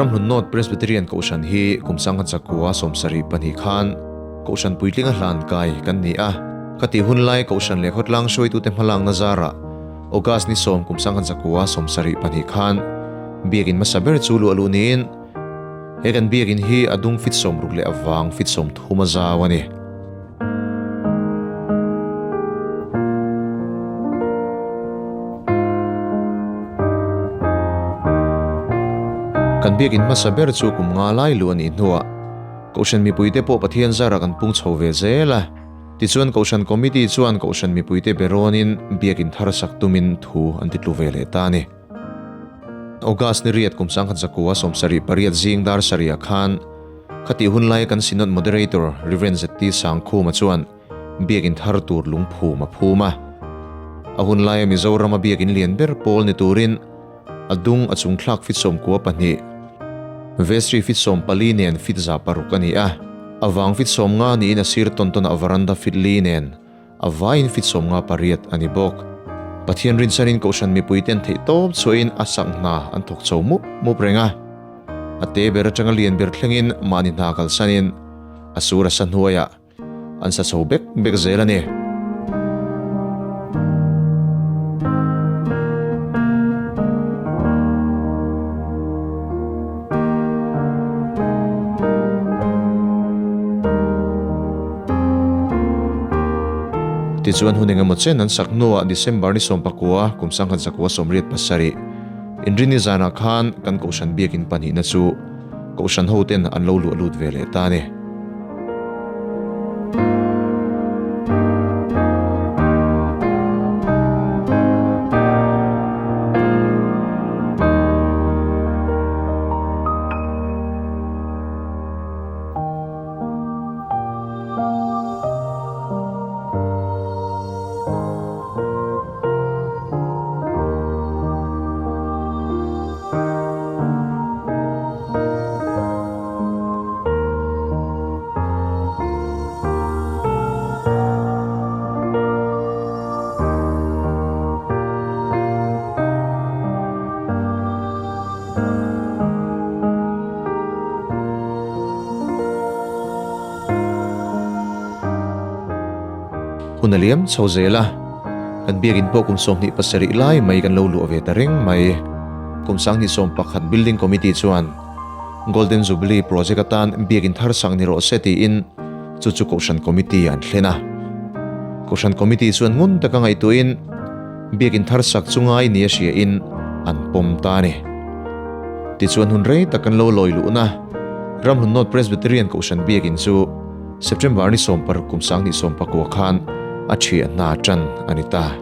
Ramhlun North Presbyterian Kohhran hi kum sangha chakua 72 khan Kohhran puitlinga hlan kai kan ni a. Khatih hun lai Kohhran leh khawtlang hruaitute hmalakna zarah August ni 10 kum sangha chakua 72 khan biakin hmasa ber chu luah luh niin he kan biakin hi a dung fit 60 leh avang fit 30 a zau a ni. Kan biakin hmasa ber chu kum nga lai lu a nih hnuah Kohhran mipuite pawh Pathian zarah kan pung chho ve zel a. Tichuan Kohhran Committee chuan Kohhran mipuite be rawnin biakin thar sak tumin thu an titlu ve leh ta a ni. August ni riat kum 1978 zing dar sarih khan Khatih hun laia kan Synod Moderator Rev. ZT Sangkhuma chuan biakin thar tur lungphum a phum a. A hun laia Mizorama biakin lian ber pawl ni turin a dung a chungthlak fit 12, vestry fit 14 nen fit 600 a ni a. A vang fit 50 niin a sir tawn tawn a veranda fit li nen a vaiin fit 58 a ni bawk. Pathian rinsanin Kohhran mipuiten theihtawp chhuahin a sak hna an thawk chho mup mup reng a. A te ber atanga lian ber thlengin mahni hna kalsanin a sur a sa hnuaiah an sa chho bek bek zel a ni. Tichuan hun engemaw chen an sak hnuah December ni 19 kum 1987 Inrini zanah khan kan Kohhran biakin pahnihna chu Kohhran hoten an lo luah lut ve leh ta a ni. Hun a liam chho zel a, kan biakin pawh kum 27 lai mai kan lo luah ve ta reng mai. Kum 2011 Building Committee chuan Golden Jubilee Project atan biakin thar sak ni rawh se tiin chu chu Kohhran Committee an thlen a. Kohhran Committee chuan ngun taka ngaihtuahin biakin thar sak chu ngai ni a hria in an pawm ta a ni. Tichuan hun rei tak kan lo lawi luhna Ramhlun North Presbyterian Kohhran biakin chu September ni 16 kum 2019 khan a thiah hna tan a ni ta.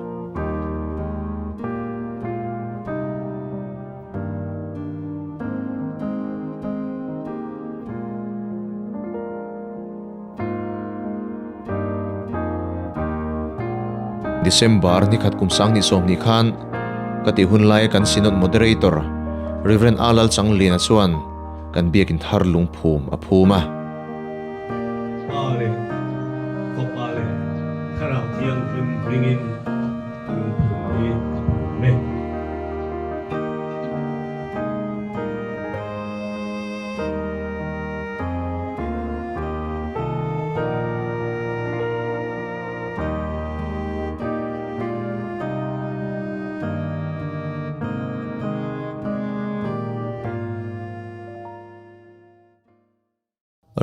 December ni khat kum 2020 khan ka tih hun laia kan Synod Moderator Rev. A Lalchangliana chuan kan biakin thar lungphum a phum a. Pa leh Fapa leh Thlarau Thianghlim hmingin lungphum hi a phum e.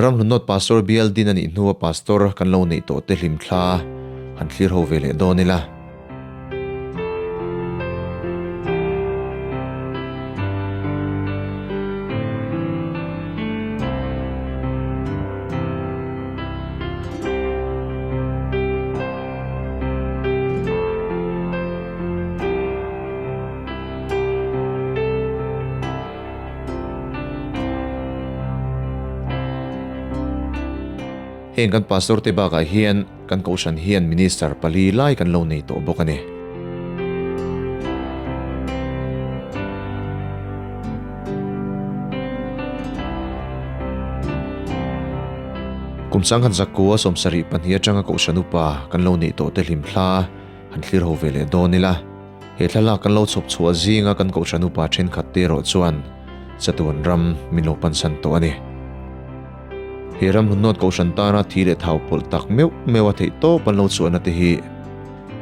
Ramhlun North Pastor bial din a nih hnua Pastor kan lo neih tawh te hlim thla han thlir ho ve leh dawn ila. Heng kan pastor te bakah hian kan Kohhran hian minister pali lai kan lo nei tawh bawk a ni. Kum 1972 atanga Kohhran upa kan lo neih tawh te hlim thla han thlir ho ve leh dawn ila. He thlalak kan lo chhawp chhuah zinga kan Kohhran upa thenkhat te erawh chuan Chatuan ram min lo pansan tawh a ni. He ram hlun nawt Kohhran tana thi leh thau pawlh tak meuh meuh a theih tawp an lo chhuahna te hi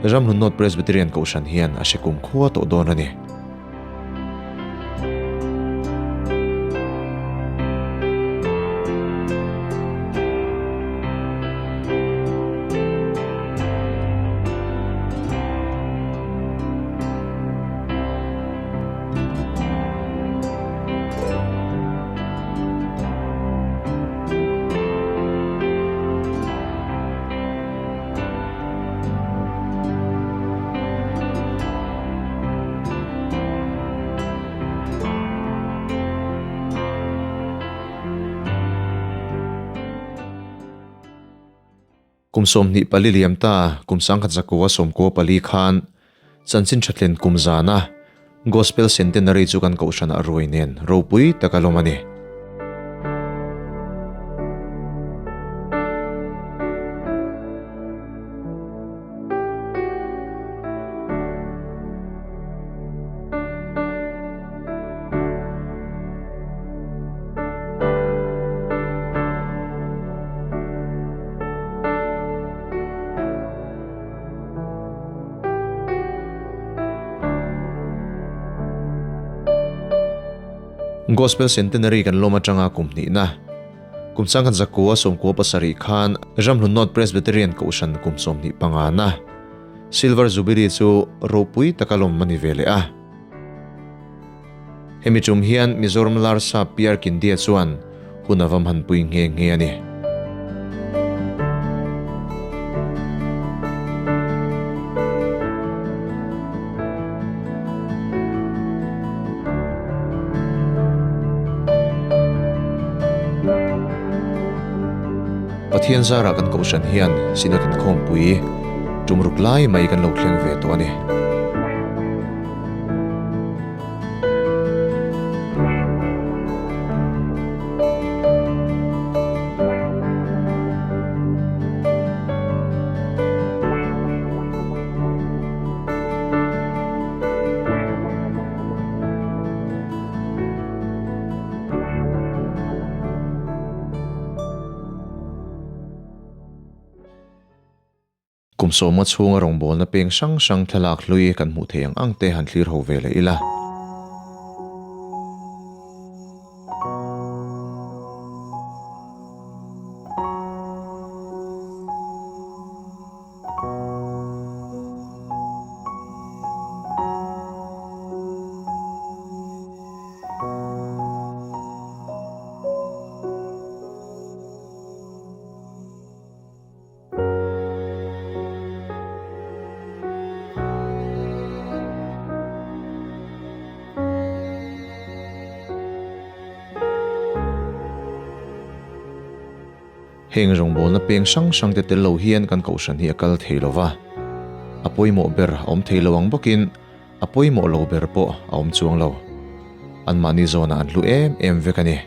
Ram hlun nawt Presbyterian Kohhran hian a hre kum khua tawh dawn a ni. Kum 24 liam ta, kum 1900 14 khan Chanchin Thatlen kum zana Gospel Centenary chu kan kohhranah ruai nen ropui tak a lawm a ni. Gospel Centenary kan lawm atanga kum hnihna, kum 1900 97 khan Ramhlun North Presbyterian Kohhran kum 25 na Silver Jubilee chu ropui taka lawm a ni ve leh a. Hemi tum hian Mizoram Larsa Pierre Kindia chuan hun a va hmanpui nghe nghe a ni. Pathian zarah kan kohhran hian Synod inkhawmpui tum ruk lai mai kan lo thleng ve tawh a ni. Kum sawma chhunga rawngbawlna peng hrang hrang thlalak hlui kan hmuh theih ang ang te han thlir ho ve leh ila. Heng rawngbawlna peng hrang hrang te tel lo hian kan kohhran hi a kal thei lo va, a pawimawh ber a awm thei lo ang bawkin a pawimawh lo ber pawh a awm chuang lo. Anmahni zawnah an hlu em em vek a ni.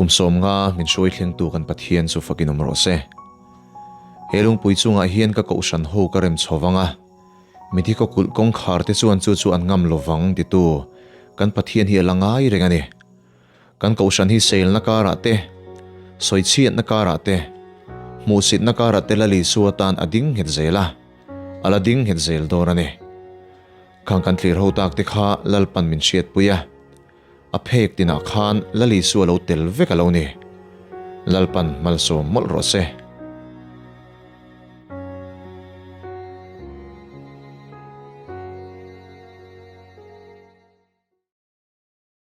Kum 50 min hruai thlengtu kan Pathian chu fakin awm rawh se. He lungpui chungah hian ka kohhran ho ka rem chho vang a, mithi kaw kulh kawngkhar te chuan chu chu an ngam lo vang titu kan Pathian hi a la ngai reng a ni. Kan kohhran hi selna karah te, sawichhiatna karah te, hmuhsitna karah te Lal Isua tan a ding nghet zel a, a la ding nghet zel dawn a ni. Khang kan tlir ho tak te kha Lalpan min hriatpui a, a phek tinah khan Lal Isua lo tel vek a lo ni. Lalpan malsawm mawlh rawh se.